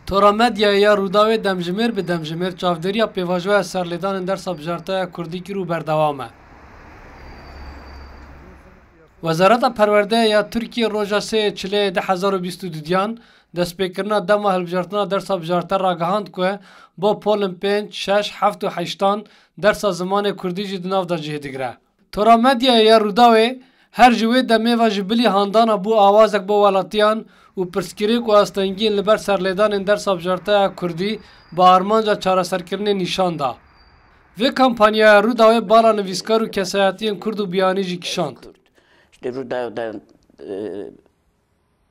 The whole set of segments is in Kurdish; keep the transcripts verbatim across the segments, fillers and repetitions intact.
Tora Medyayê ya Rûdawê demjimêr bi demjimêr çavdêriya pêvajoya serlêdanên dersa bijarteya kurdî kir û berdewam e. Wezareta Perwerdeyê ya Tirkiyê roja sê yê Çileyê du hezar û bîst û duyan destpêkirina dema hilbijartina dersa bijarte ragihand ku bo polên pênc, şeş, heft û heştan dersa zimanê kurdî jî di nav de cih digire. Tora Medyayê ya Rûdawê her ji wê demê ve ji bilî handana bû awazek bo welatiyan û pirsgirêk û astengiyên li ber serlêdanên dersa bijarteya kurdî bi armanca çareserkirinê nîşan da. Vê kampanyaya Rûdawê bala nivîskar û kesayetiyên kurd û biyanî jî kişand. İşte Rudav'dan e,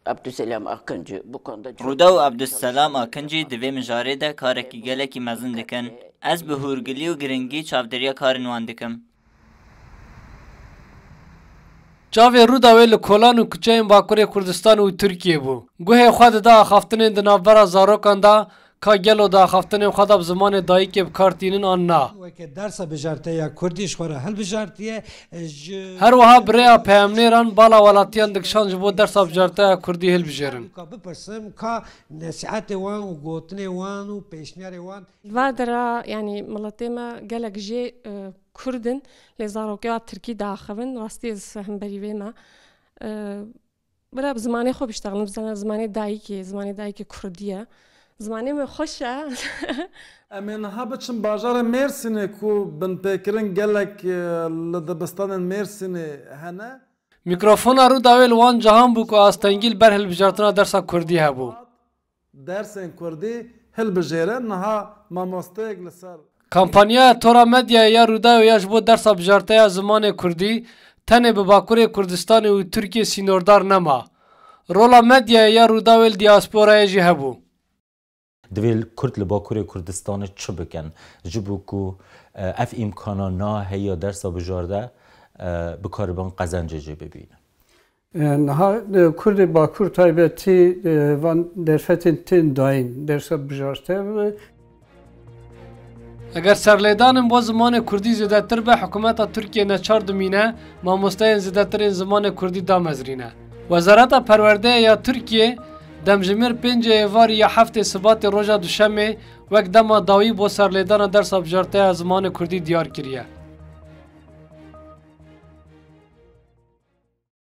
Abdüselam Akıncı bu konuda çok Rûdaw û Abdusselam Akincî di vê mijarê de karekî gelekî mezin dikin. Ez bi hûrgilî û giringî çavdêriya karên wan dikim. Çavê Rûdawê li kolan û kuçeyên Bakurê Kurdistanê û Tirkiyê bû. Guhê xwe dida axaftinên di navbera zarokan de, ka gelo di axaftinên xwe de bi zimanê dayikê bi kar tînin an na. Weke dersa bijarteya kurdî ji xwe re hilbijartiye. Ji Her wiha bi rêya peyamnêran bala welatiyan dikişand ji bo dersa bijarteya kurdî hilbijêrin. Ka bipirsim ka nesihetê wan û gotinê wan û pêşniyarê wan. Va dera, yanî miletê me gelek jê e, kurd in, lê zarokê wa tirkî diaxivin, rastî ez hemberî vê me. E, Bira bi zimanê xwe biştexlim, zana zimanê dayikê, zimanê dayikê kurdî ye. Zimanê min xweş e. Em ê niha biçin bajarê Mêrsînê ku binpêkirin gelek e, li dibistanên Mêrsînê hene. Mîkrofona Rûdawê li wan cihan bû ku astengî li ber hilbijartina dersa kurdî hebû. Dersên kurdî hilbijêre, niha mamosteyek li ser. Kampanyaya Tora Medyayê ya Rûdawê ya ji bo dersa bijarteya zimanê kurdî tenê bi Bakurê Kurdistanê û Tirkiyê sînordar nema. Rola medyayê ya Rûdawê li diasporayê jî hebû. Divê Kurd li Bakurê Kurdistanê çi bikin ji bo ku e, ev îmkana na heye dersa bijarde e, bikaribin qezencê jê bibînin? E, Niha e, Kurdê Bakur taybetî e, van derfetên tên dayîn dersa bijarte. Eger serlêdanên bo zimanê kurdî zêdetir be, hikûmeta Tirkiyê neçar dimîne mamosteyên zêdetirên zimanê kurdî damezrîne. Wezareta Perwerdeyê ya Tirkiyê demjimêr pêncê êvarî ya heftê Sibatê roja Duşemê wek dema dawî bo serlêdana dersa bijarteya zimanê kurdî diyar kiriye.